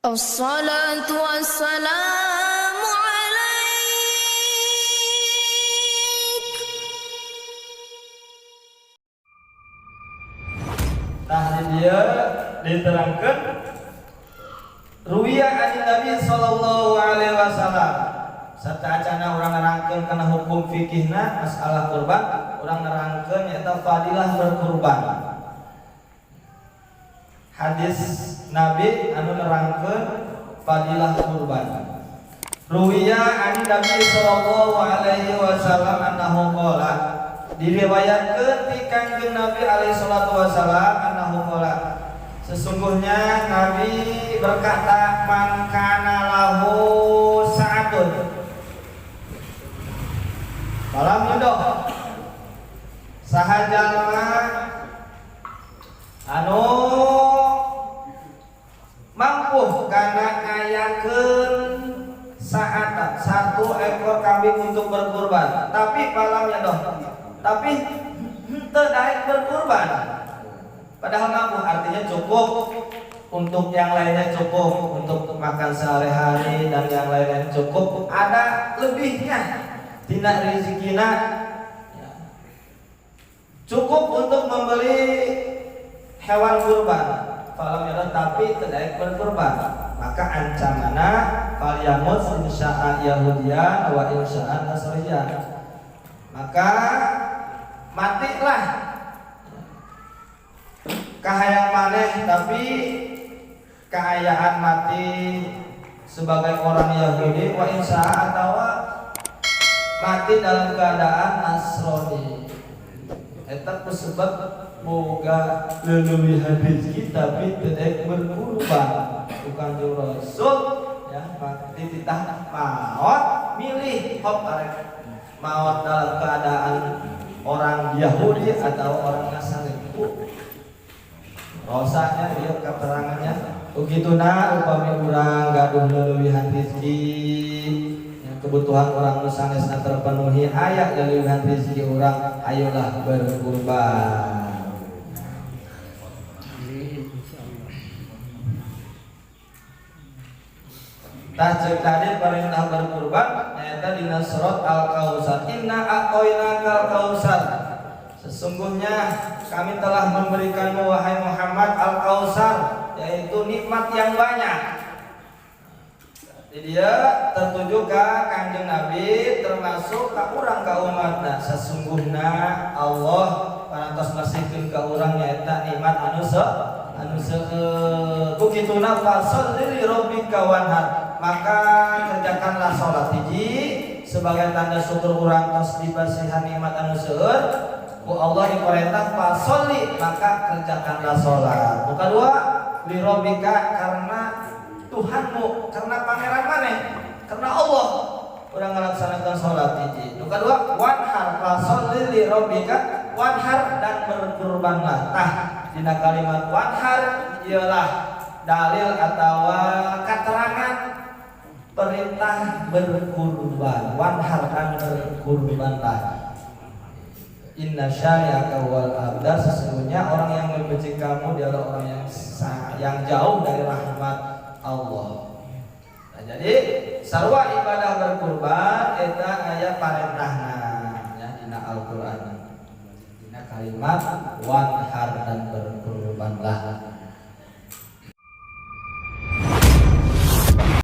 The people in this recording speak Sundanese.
الصلاة والسلام عليك. Tah, di dieu diterangkan ruwiya 'anin Nabi sallallahu alaihi wasallam. Sateuacana urang nerangkeun kana hukum fikihna masalah kurban, urang nerangkeun nyaeta fadilah berkurban. Hadis Nabi anu nerangkeun fadilah kurban. Ruwiya 'anin Nabi sallallahu alaihi wasallam annahu qala, diriwayatkeun ti Kangjeng Nabi alaihi salatu wasallam, annahu qala, sesungguhnya Nabi berkata, man kana lahu sa'atun falam yudhoh, saha jalma anu mampu kana ngayakeun saat satu ekor kambing untuk berkurban, tapi falam yudhoh, tapi henteu daek berkurban, padahal mampu, artinya cukup untuk yang lainnya, cukup untuk makan sehari-hari dan yang lain-lain cukup, ada lebihnya tina rezekina ya, cukup untuk membeli hewan kurban, falam yudhoh, tapi tidak berkurban, maka ancamanna falyamut insya'a yahudiyan wa insya'a nasriyan, maka matilah kahayang maneh, tapi kaayaan mati sebagai orang Yahudi, wa insya'a atau mati dalam keadaan Nasrani. Eta sebab boga leulewihan rezeki tapi tidak berkurban. Bukan Rasul ya mati titah maot, milih hop arek maot dalam keadaan orang Yahudi atau orang Nasrani. Rasanya dia keterangannya begitu. Nah, upami urang gaduh leulewihan rezeki ya, kebutuhan urang nu sanesna terpenuhi, aya leulewihan rezeki urang, ayolah berkurban. Amin, insyaallah. Tah, ceuk tadi perintah berkurban nyaeta dina surat Al-Kautsar. Inna a'thainakal kautsar. Sesungguhnya kami telah memberikanmu, wahai Muhammad, Al-Kautsar, yaitu nikmat yang banyak. Jadi dia tertuju ke Kanjeng Nabi, termasuk ke urang, ka umatna. Sesungguhnya Allah parantos masihkeun ka urang nyaeta nikmat anu seueur. Ku kituna fasholli li rabbika wanhar, maka kerjakanlah sholat hiji sebagai tanda syukur urang tos dipasihan nikmat anu seueur. Ku Allah diperintah fasholli, maka kerjakanlah sholat. Bukan dua, li rabbika, karena Tuhanmu, karena pangeran maneh, karena Allah urang ngalaksanakan sholat hiji. Nu kadua, wanhar, fasholli li rabbika wanhar, dan berkurbanlah. Tah, dina kalimat wanhar ialah dalil atau keterangan perintah berkurban. Wanhar, dan berkurbanlah. Inna syani'aka wal abtar, sesungguhnya orang yang membenci kamu dialah orang yang jauh dari rahmat Allah. Nah, jadi sarua ibadah berkurban eta aya parentahna ya dina Al-Qur'an. Dina kalimat wanhar, dan berkurbanlah.